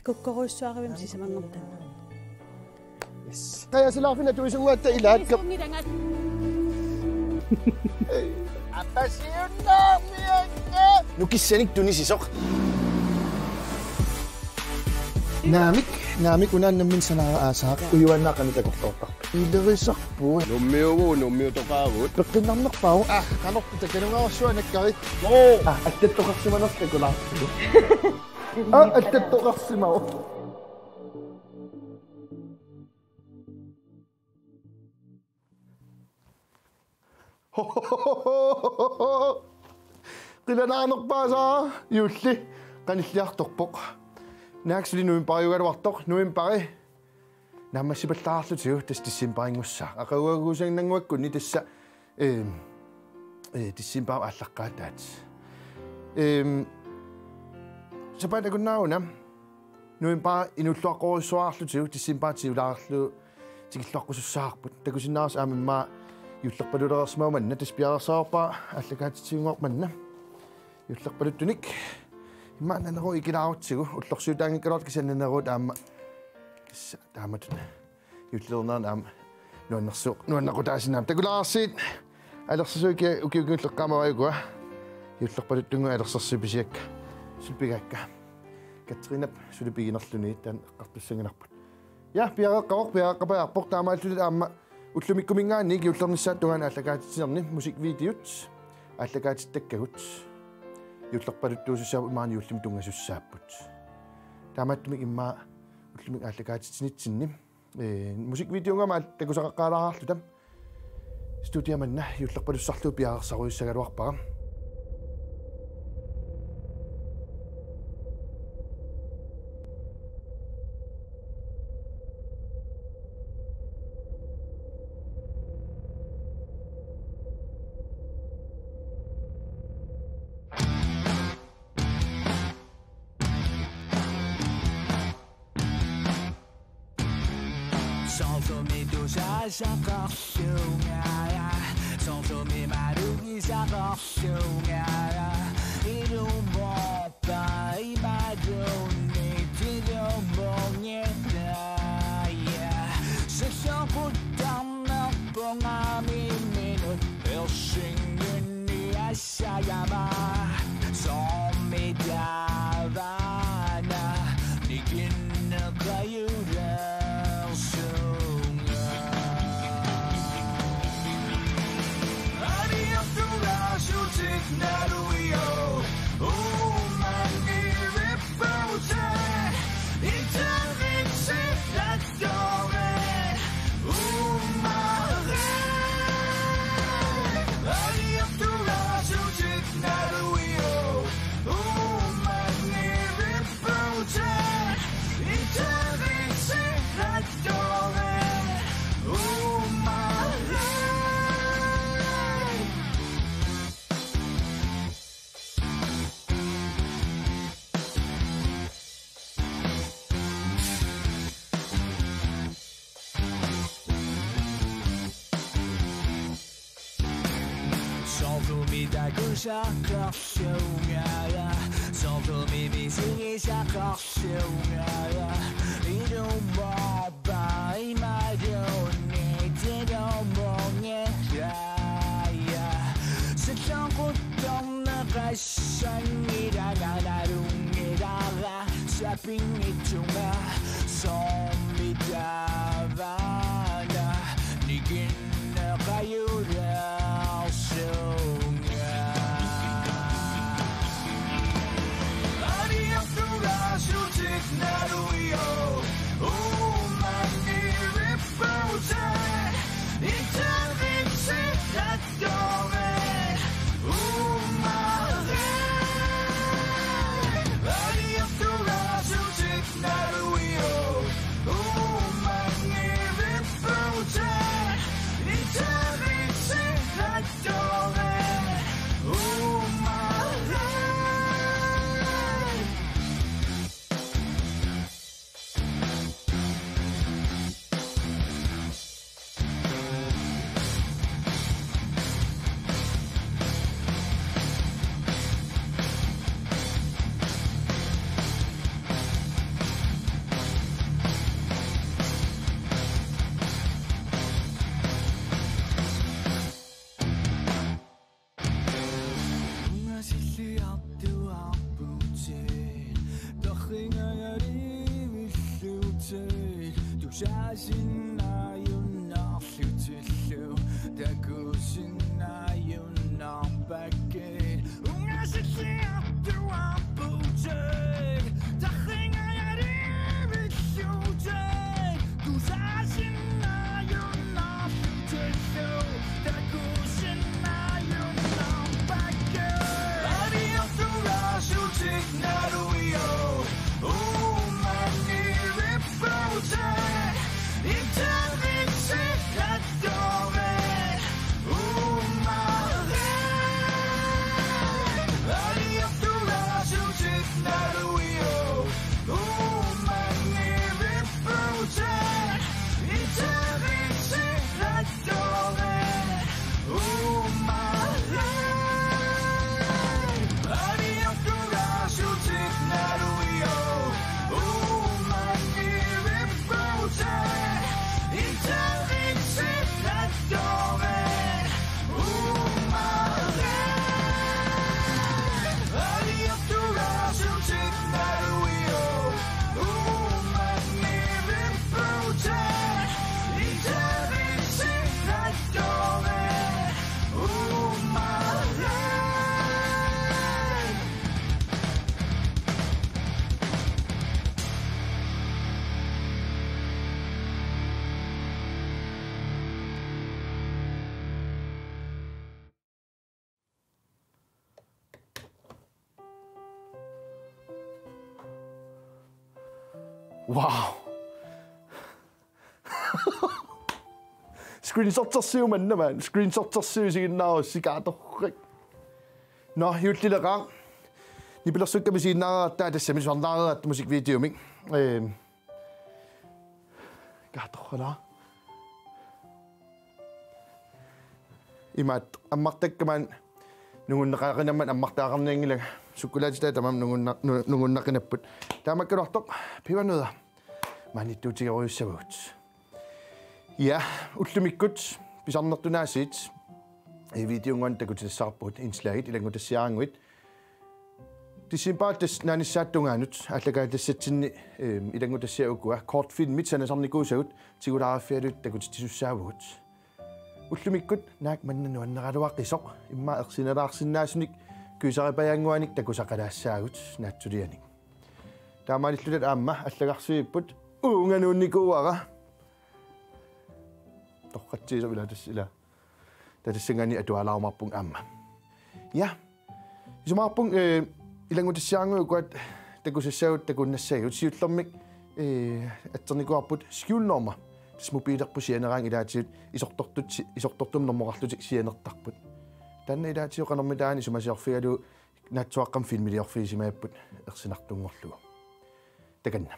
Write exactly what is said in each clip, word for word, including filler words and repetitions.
Kukkorujussuarivimmi sisamanngormat taanna. Yes. Qajasilaarfinni atuisunnguatta ilaat. Isunngilanga. Apasiunnaarmianga. Nukissanik tunisisoq. Naamik, naamik unaannammin sanaara aasaaq ujuannaaqani takorloortarpoq. Ilerisarput. Nummiugu, nummiutoqaagut. Peqqinnarnerpaavoq. Ah, qanortu takanungaarsuanakkari. Oo. Ah, attattoqarsimanersoq takulaartigu. Ah, attattoqarsimavoq. Qilanaarnerpaasaa juulli qanilliartorpoq. Naak suli novembariugaluartoq, novembari naammassipallaarlutigu tassa decembarinngussaq. Aqaguagusannannguakkunni tassa, ehm, eh, decembarip aallaqqaataat. Ehm, sapaatip akunnerani una novembari inuulluaqqorujussuarlutigu decembari siulaarlugu tikilluaqqusussavarput. Takusinnaavarsi aamma immaqa juullerpalulereersimavoq manna, tassa piareersarpara aallakaatitsigunngorpoq manna. Juullerpaluttunik immaqa naneruut ikilaarutsigu, ullorsiutaanngikkaluartoq kisianni naneruut aamma. Kissa taamatut. Juullilernerani aamma nuannersuuq, nuannequtaasinnaammat. Takulaarsiit alersersuut ukiut kingulleq eqqaamavai ukua. Juullerpaluttunnguit alersersuut pisiakka. Suli pigaakka. Katrinap suli piginerluni taanna eqqartussanngilarput. Ja, piareeqqavoq, piareeqqapajaarpoq taamaalillutit aamma ullumikkumiingaanniit juullernissaata tungaanut aallakaatitsinerni musikvideot aallakaatittakkagut. Juullerpaluttuusussaapput imaluunniit juullimi tunngasussaapput. Taamaattumik immaqa ullumikkut aallakaatitsinitsinni. Eh, musikvideounngooq aamma takusaqaqqaalaarluta. Studiami manna juullerpalussarlugu piareersarujussagaluarpara. Soorlumi tusaasaqarlunga, soorlumi malugisaqarlunga, ilumoorpa imaluunniit tilumorngilaja, salloquttarnerpunga imminut ersinginni assagama, soormi taava una nikinneqajulersunga. Aniartulaarsuutit naluiu, uumanngi ripputa, internet. Soorlumi takusaqarlunga, soorlumi misigisaqarlunga, ilumoorpa imaluunniit tilumorngilaja, salloquttarneqassanngilanga, nalunngilara sapinngisunga, soormi taava una nikinneqajulersunga. Aniartulaarsuutit naluiu, uumanngi ripputa, internet. Saasinnaajunnaarlutillu takusinnaajunnaarpakka. Ungasilliartuaarputit, tarringajalivillutit, tusaasinnaajunnaarlutillu takusinnaajunnaarpakka. Aliartulaarsutit naluiuk, uumannivipputit, internetsilattuurit, uummarit. Aliartulaarsutit naluiuk, uumannivipputit, internetsilattuurit, uummarit. Aliartulaarsutit naluiuk, uumannivipputit, internetsilattuurit, uummarit. Aliartulaarsutit naluiuk, uumannivipputit, internetsilattuurit, uummarit. Wow. Screenshotersiuk manna, maani. Screenshotersiuk isiginnaarussi, kaatorrak. Nå, juullileqaaq. Nipilersukkami isiginnaararatta tassami suarnaareeratta musikvideomik. Ehm. Kaatorralaa. Imaat ammartakkama nungunneqaqinermut ammartagaqarnianngilanga, sukkulaatitaa tamarmik nungunna-, nu-, nungunnaqinapput. Taamakkaluartoq pivernødder maaniittuutigerujussuugut. Ja, ullumikkut pisarnertunaasiit videonnguanik takutitassavarput, indslagit ilanngutassiaraannguit. Decembarip tassa naanissaata tungaanut aallakaatitassatsinni, ehm, ilanngutassiaq ukua kortfilmit sanasarnikuusagut tigulaariffigalugit takutitsisussaavugut. Ullumikkut naak manna nuanneraluaqisoq, immaqa ersinalaarsinnaasunik kysaripajaannguanik takusaqalaassaagut naatsulianik. Taamaalilluta aamma allagarsivipput uunganuunnikuuara. Torratsiisoq ila tassa ila. Tatassangaani atualaarumaarpunga aamma. Ja. Isumaqarpunga, eh, ilanngutassiaraannguit ukua takusassaagut takunnassagigut, siullermik, eh, atserneqarpoq skjulnummer. Tassa mobilerput sianeraangat ilaatigut isortortut si-, isortortumik normoqarlutik sianertarput. Taanna ilaatigut qanormitaani isumasiorfigalugu naatsuaqqamik filmiliorfigisimavarput ersinartunngorlugu. Takanna.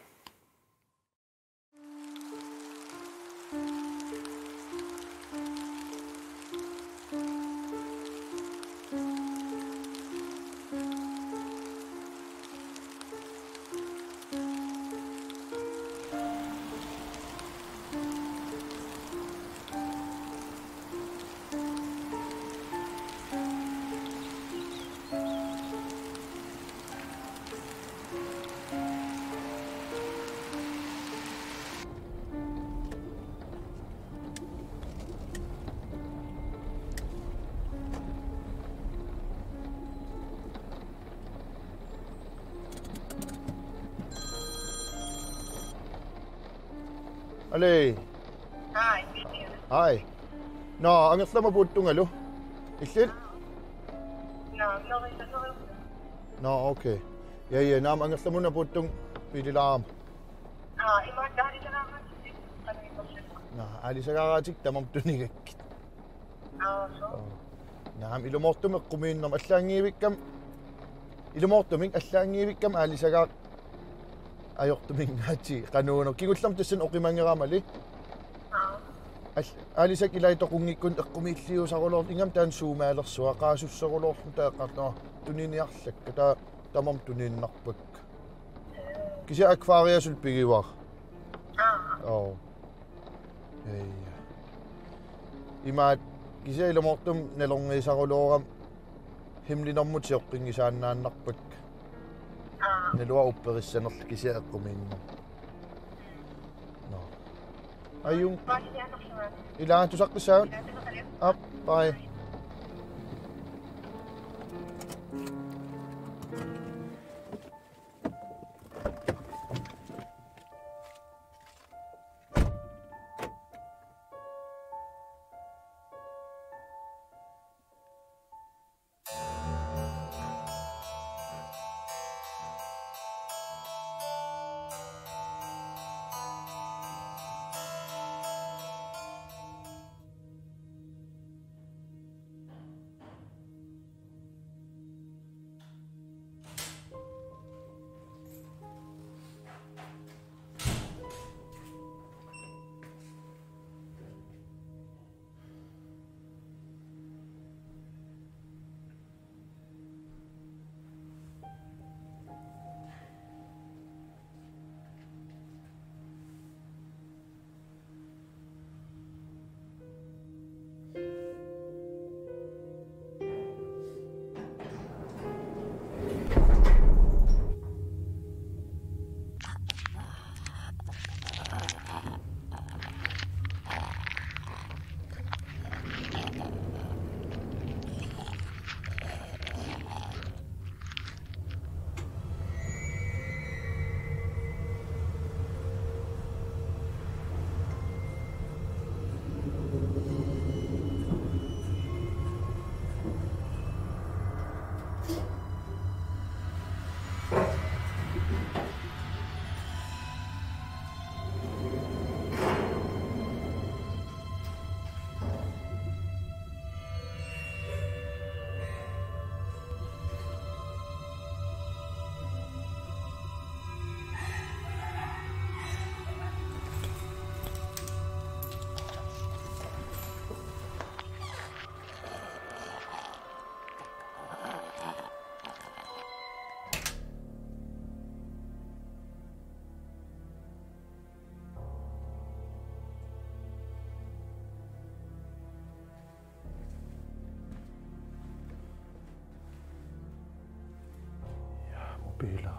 Aluu. Hi. Hi. Nå, angerlamut puuttungalu. Illit? Nå, nå, nå, nå. Nå, okay. Ja, ja, naamik, angerlamunga puuttunga biililaarama. Aa, imaak aalisagaaratik. Nå, aalisagaaratik tamarmik tunigakkit. Aa, suu. Naamik, ilumoortumik eqqumiinnermi allaanngivikkami. Ilumoortumik allaanngivikkami aalisagaaq ajortumingaatsigit qanuuneq. Kingullermik tassani oqimanngeramali. Aa. Al-, aalisakkat ilai toqunngikkunik eqqumiilliuusaruloorluni, ingammik taanna suumaalersuaq, qaasusseruloorluni, taava eqqartoq tuniniarlakka, taava tamarmik tuniinnarpakka. Kisianni akvariat suli pigivara. Aa. Oo. Ei. Imaat kisianni ilumoortumik nalorniisaruloorami himmelignermut sioqqinngisaannaannarpakka. Aa. Naluara upperissanerlunga kisianni eqqumiinnermi. Nå. Ajunngilaq. Ilaa, tusaqqissaagut. Aap, bye. Ja, mobiler.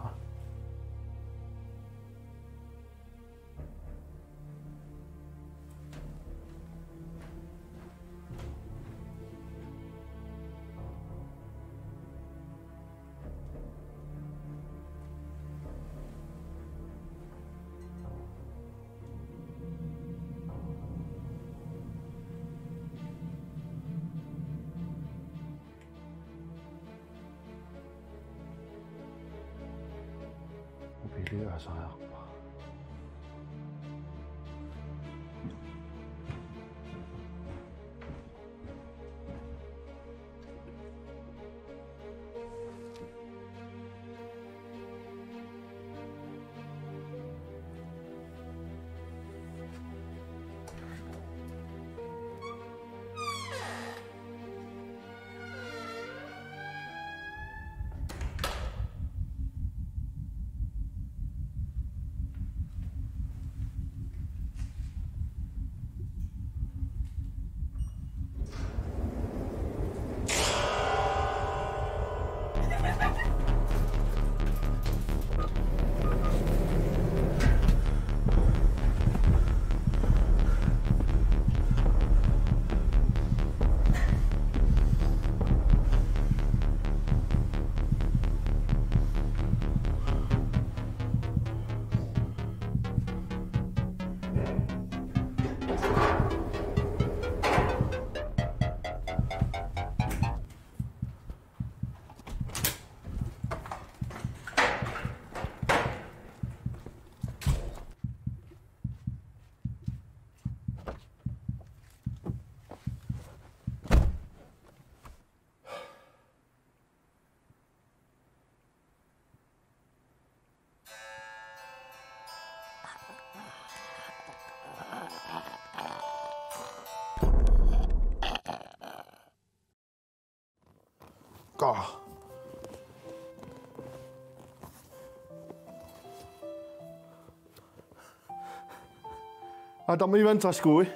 Mobilia aasariarpara. Ka. Aa, tamarmi ivan taskui.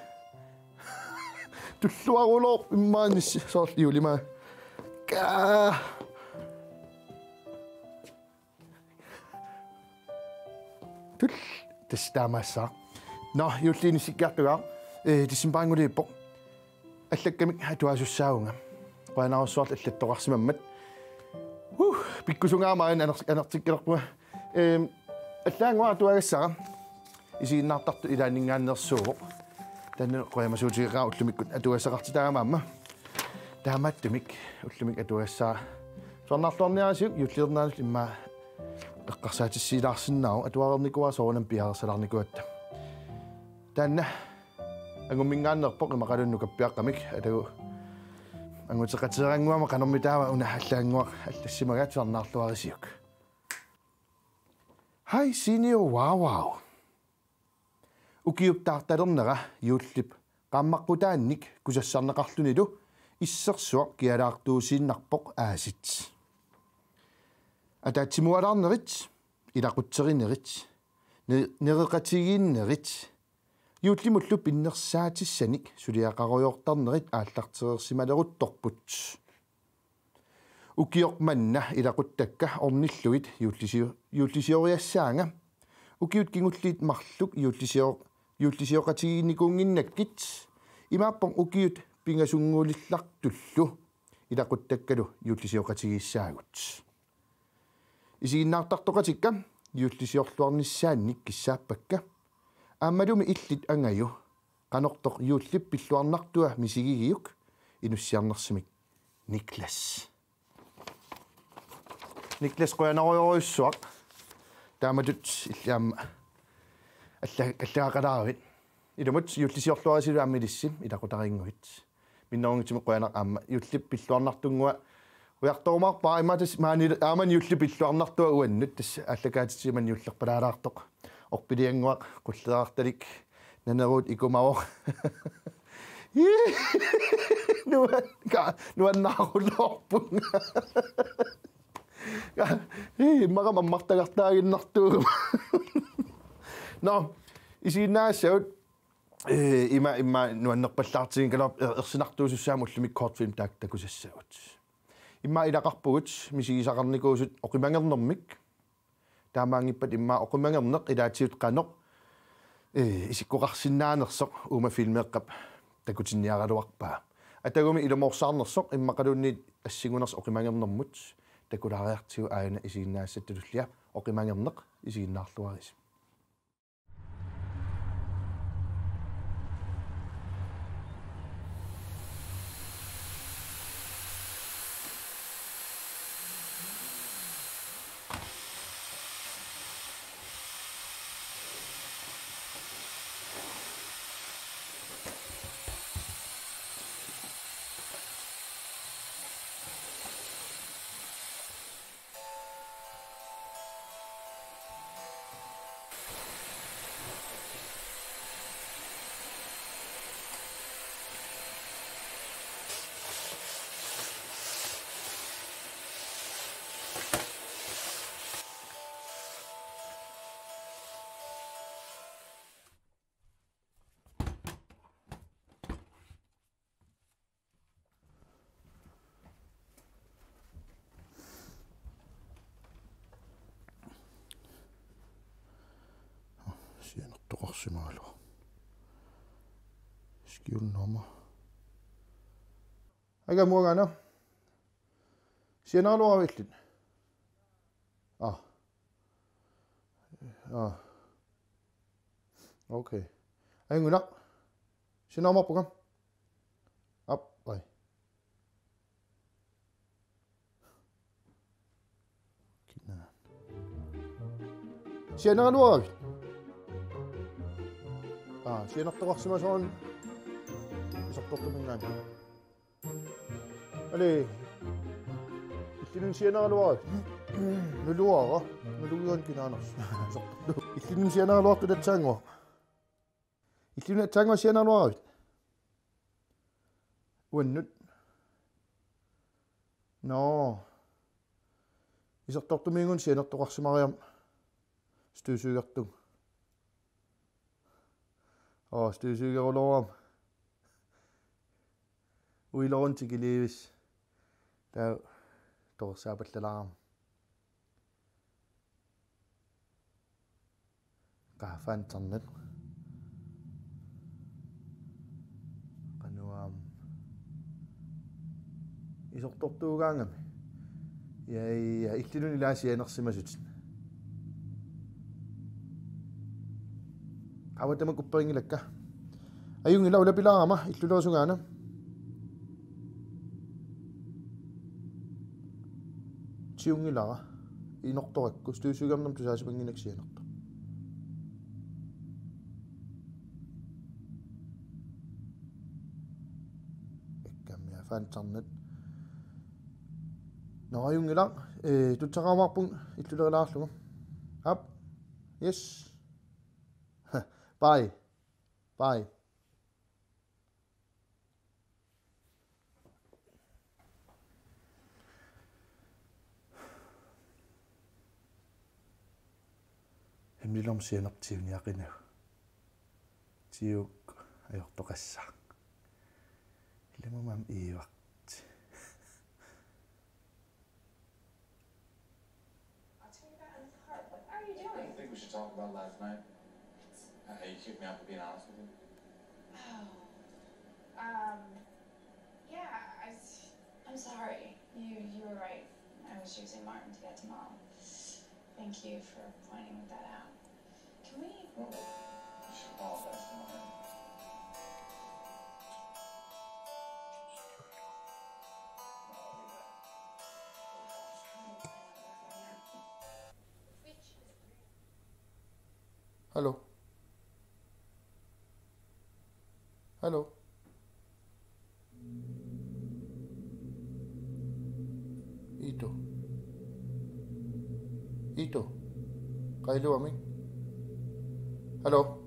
Tulluarulooq immaqa nissi soorlu juulimaa. Ka. Tul-, tassa taamaassaaq. Nå, juulli inissikkiartugaaq, eh, decembarinnguliippoq. Allakkamik atuasussaavunga. Qujanarsuaq allattoqarsimammat. Uh, pikkusungaamain aner-, anertikkilerpunga. Ehm, allaannguaq atuagassara. Isiginnaartartut ilaanninngaanneersuuvoq. Taanna qujamasuutigeqaara ullumikkut atuagassaqartitaagamma. Taamaattumik ullumi atuagassara. Tusarnaarluarniarisiuk juullilernaanullu immaqa eqqarsaatissiilaarsinnaavoq atuareernikuuara soorunami piareersalaarnikuugatta. Taanna angumminngaanneerpoq immaqaluunniit nukappiaqqamik atagu anguteqateerannguama qanormitaava una allaannguaq allassimagaat tusarnaarluarisiuk. Hej Senior Wow Wow. Ukiup taartalernera juullip qaammaqqutaannik kusassarneqarlunilu issersuaq kialaartuusiinnarpoq aasiit. Ataatsimualaarnerit, ilaqutterinerit, ne-, nereqatigiinnerit, juullimullu pinnersaatissanik suliaqarujoortarnerit aallartereersimaleruttorput. Ukioq manna ilaquttakka ornillugit juullisio-, juullisioriassaanga. Ukiut kingulliit marluk juullisio-, juullisioqatigiinnikuunnginnakkit. Imaappoq ukiut pingasunnguulillartullu ilaquttakkalu juullisioqatigiissaagut. Isiginnaartartoqatikka juullisiorluarnissaannik kissaappakka. Aammalumi illit angaju qanortoq juullip pilluarnartua misigigiuk, inussiarnersumik Niklas. Niklas, qujanarujorujussuaq. Taamatut illit aamma alla-, allagaqalaaravit. Ilumut juullisiorluarisilu aamma ilissi ilaqutariinnguit. Minnerunngitsumik qujanaq aamma juullip pilluarnartunngua ujartorumaarpara, immaqa tassa maani aamma juullip pilluarnartua uannut tassa aallakaatitsigut juullerpalaalaartoq. Orpiliannguaq qulleraartalik naneruut ikumavoq. Nuan-, ka-, nuannaarulorpunga. Ka-, ii, immaqa ammartagartaaginnartuuguma. Nå, isiginnaagassavut, eh, ima, ima nuannerpallaartiginngikkaluarpoq, eh, ersinartuusussaammat ullumi kortfilm taak-, takusassagut. Immaqa ilaqarpugut misigisaqarnikuusut oqimangernermik. Taamaanngippat immaqa oqimangerneq ilaatigut qanoq, eh, isikkoqarsinnaanersoq uuma filmeeqqap takutinniaraluarpaa. Atagumi ilumoorsaarnersoq immaqaluunniit assingunersoq oqimangernermut takulaariartigu aajuna isiginnaagassatut tullia oqimangerneq isiginnaarluarisi. Sianertoqarsimagaluaq. Skiunnerma. Aga muagana. Sianeraluaravit illit? Ah. Ah. Okay. Ajunngilaq. Sianeramaarpunga? Aap, ai. Kinaa. Sianeraluaravit? Aa, sianertoqarsimasoq una. Isertortuminngaanniit. Ali. Illinut sianeraluaravit? Nuluara. Nulugiuan kinaanersoq. Illinut sianeraluartut aatsaannguaq. Illinut aatsaannguaq sianeraluaravit? Uannut. Nå. Isertortumiinnguit sianertoqarsimariarmat støvsugertunga. Oo, støvsugeruloorama. Uiloorunnik tikiliivissaq. Taava torersaapallaalaarama. Qaaffaannaq tarnat. Sortortuugaangami. Ja, ja, illiluni ilaa sianersimasutit. Qavatama kupperingilakka. Ajunngilaq, ulapilaarama illulerusungaana. Tiunngilara. Inortorakku studiusugarnermut tusaasimanngilakka sianertoq. Ikkammia fansarnat. Nå, ajunngilaq, eh, tutsaqarumaarpunga illulerilaarlugu. Aap. Yes. Bye. Bye. Himmelomsianap tiuniaqinagu. Tiuk ajortoqassaaq. Ilimumam iivarti. I'll tell you about in the car. What are you doing? I think we should talk about last night. How you kicked me out for being honest with you. Oh. Um, yeah, I, I'm sorry. You, you were right. I was using Martin to get to Mom. Thank you for pointing that out. Can we? Well, you should apologize to Martin. Hello. Hello. Ito. Ito. Qailuamik. Hello.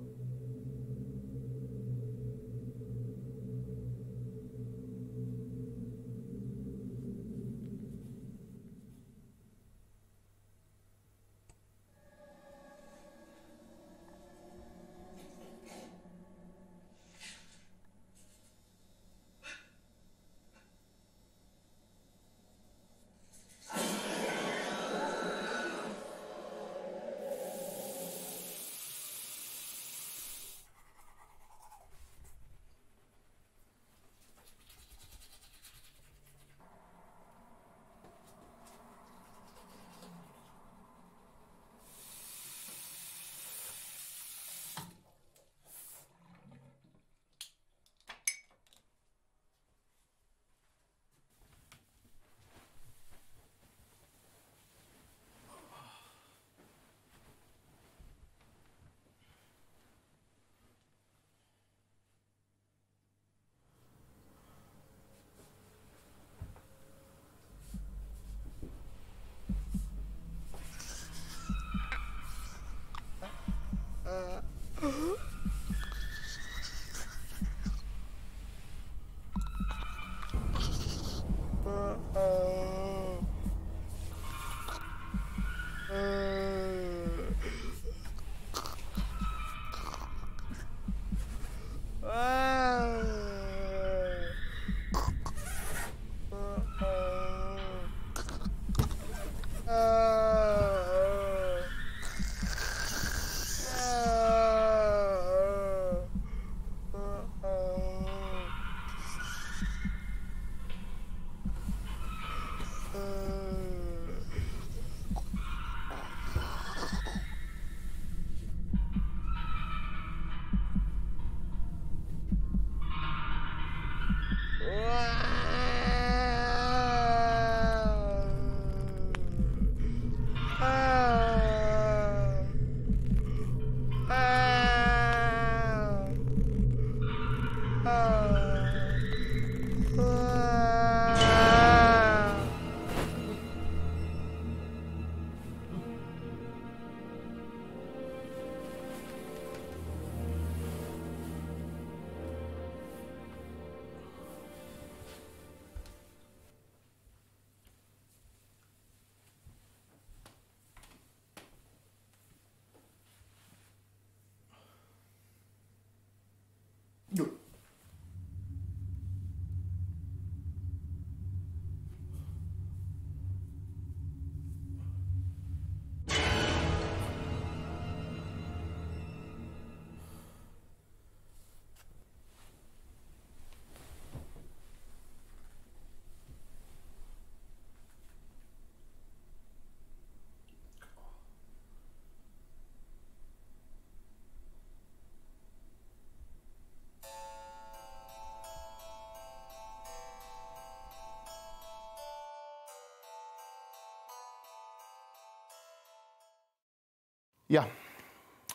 Ja,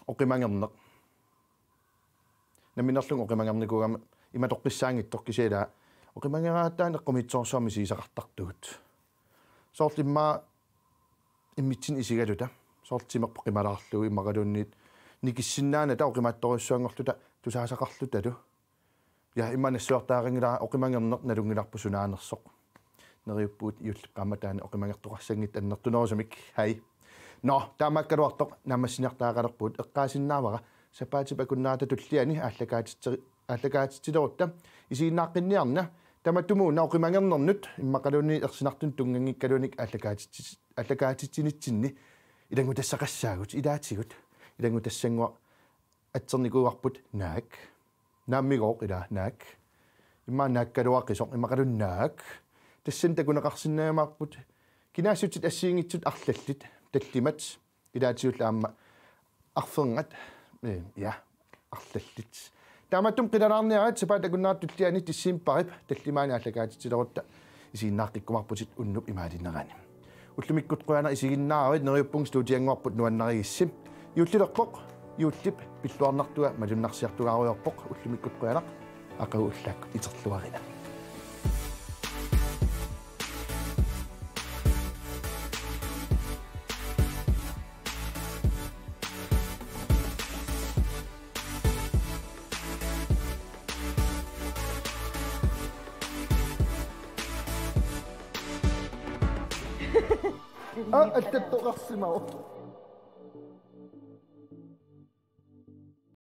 oqimangerneq. Namminerlunga oqimangernikuugama imatoqqissaanngitsoq kisianni oqimangeraangatta eqqumiitsoorsuarmik misigisaqartartugut. Soorlu immaqa immitsinnut isigaluta. Soorlu timerput qimalaarlugu immaqaluunniit nikissinnaanata oqimaatsorujussuanngorluta tusaasaqarlutalu. Ja, immaqa nassuiartariaqanngilara oqimangerneq nalunngilarput sunaanersoq. Neriuppugut juullip qaammataani oqimangertoqassanngitsoq annertunerusumik. Hej. Nå, taamaakkaluartoq naammassiniartariaqalerpugut, eqqaasinnaavara sapaatip akunnerata tulliani aallakaatitsi-, aallakaatitsilerutta isiginnaaqqinniarina tamatumuuna oqimangernernut immaqaluunniit ersinartunut tunnganngikkaluunniit aallakaatitsi-, aallakaatitsinitsinni ilanngutassaqassaagut ilaatigut. Ilanngutassanngua- Atsernikuuarput naak. Naammigooq ilaa naak. Immaqa naakkaluaqisoq immaqaluunniit naak. Tassani takuneqarsinnaammaarput kinaassutit assigiinngitsut arlallit tallimat ilaatigullu aamma arfernat, eh, ja, arlallit. Taamaattumik qilanaarniarit sapaatip akunnerata tulliani decembarip tallimaani aallakaatitsilerutta isiginnaaqqiikkumaarputit unnuup imaalinerani. Ullumikkut qujanaq isiginnaaravit, neriuppunga studiannguarput nuannarigissi. Juullilerpoq, juullip pilluarnartua malunnarsiartugaarujoorpoq, ullumikkut qujanaq, aqagu ullaakkut iterluarina. Aa, allattoqarsimavoq.